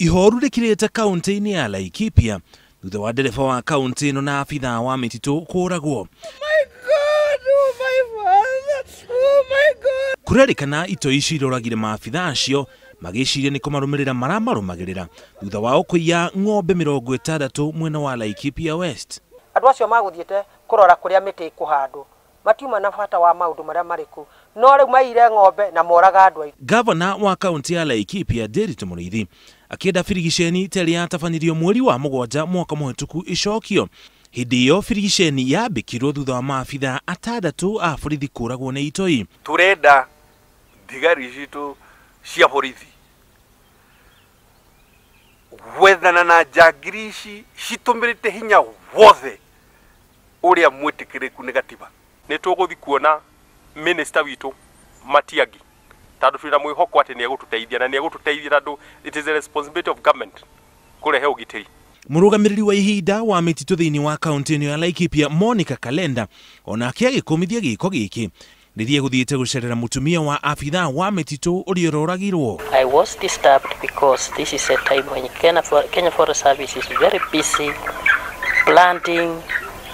Ihoru rĩkirĩte kaunti-inĩ ya Laikipia thutha wa ndereba wa kaunti ĩno na abithaa wa mĩtitũ kũragwo. Kũrerĩkana itoi icio iroragire maabithaa acio magĩciria nĩ kũmarũmĩrĩra maramarũmagĩrĩra thutha wao kũiya ng'ombe 60 mwena wa Laikipia West. Andũ acio magũthiĩte kũrora kũrĩa mĩtĩ ĩkũhandwo matiuma na bata wa maũndũ marĩa marĩ kũu, no rĩu maiyire ng'ombe na moraga andũ aitũ. Gavana wa kaunti ya Laikipia Ndiritu Mũrĩithi akĩenda birigiceni ta ĩrĩa yatabanirio mweri wa 7 mwaka mũhĩtũku ĩcokio. Hĩndĩ ĩyo birigiceni yambĩkirwo thutha wa maabithaa 6 a borithi kũragwo nĩ itoi. Turenda thigari citũ cia borithi gwethana na njangiri ici citũmĩrĩte hinya wothe ũrĩa mwĩtĩkĩrĩku nĩ gatiba. Nĩ tũgũthiĩ kuona minister witũ Matiang'i tondũ twĩna mwĩhoko atĩ nĩ egũtũteithia na nĩ egũtũteithia tondũ it is a responsibility of government kũrehe ũgitĩri. Mũrũgamĩrĩri wa ihinda wa mĩtitũ thĩinĩ wa kaunti ĩno ya Laikipia Monica Kalenda onake agĩkũmithia gĩko gĩkĩ rĩrĩa egũthiĩte gũcerera mũtumia wa abithaa wa mĩtitũ ũrĩa ũroragirwo. I was disturbed because this is a time when Kenya Forest Service is very busy planting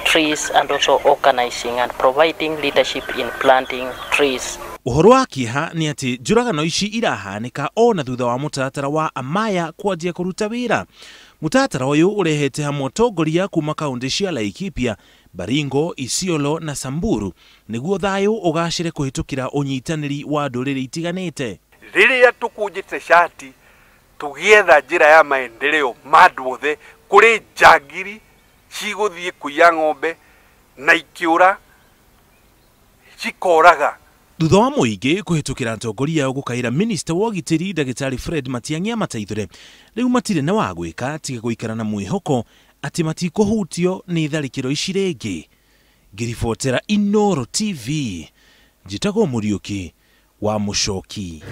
trees and also organizing and providing leadership in planting trees. Ũhoro wa kĩeha nĩ atĩ njũragano ici irahanĩka ona thutha wa mũtaratara wa Amaya kwanjia kũruta wĩra. Mũtaratara ũyũ ũrehete hamwe atongoria kuma kaunti cia Laikipia, Baringo, Isiolo na Samburu nĩguo thayũ ũgacĩre kũhĩtũkĩra ũnyitanĩri wa ndũrĩrĩ itiganĩte. Rĩrĩa tũkũnjĩte cati tũgĩetha njĩra ya maendeleo ma andũ othe, kũrĩ njangiri cigũthiĩ kũiya ng'ombe na ikĩũra cikoraga. Thutha wa mũingĩ kũhĩtũkĩra atongoria ao gũkaĩra minista wa ũgitĩri ndagĩtarĩ Fred Matiang'i amateithũre, rĩu matirĩ na wa gwĩka tiga gũikara na mwĩhoko atĩ matikũhutio nĩ tharĩkĩro ici rĩngĩ. Ngĩribotera Inooro TV, njĩtagwo Mũriũki wa Mũcoki.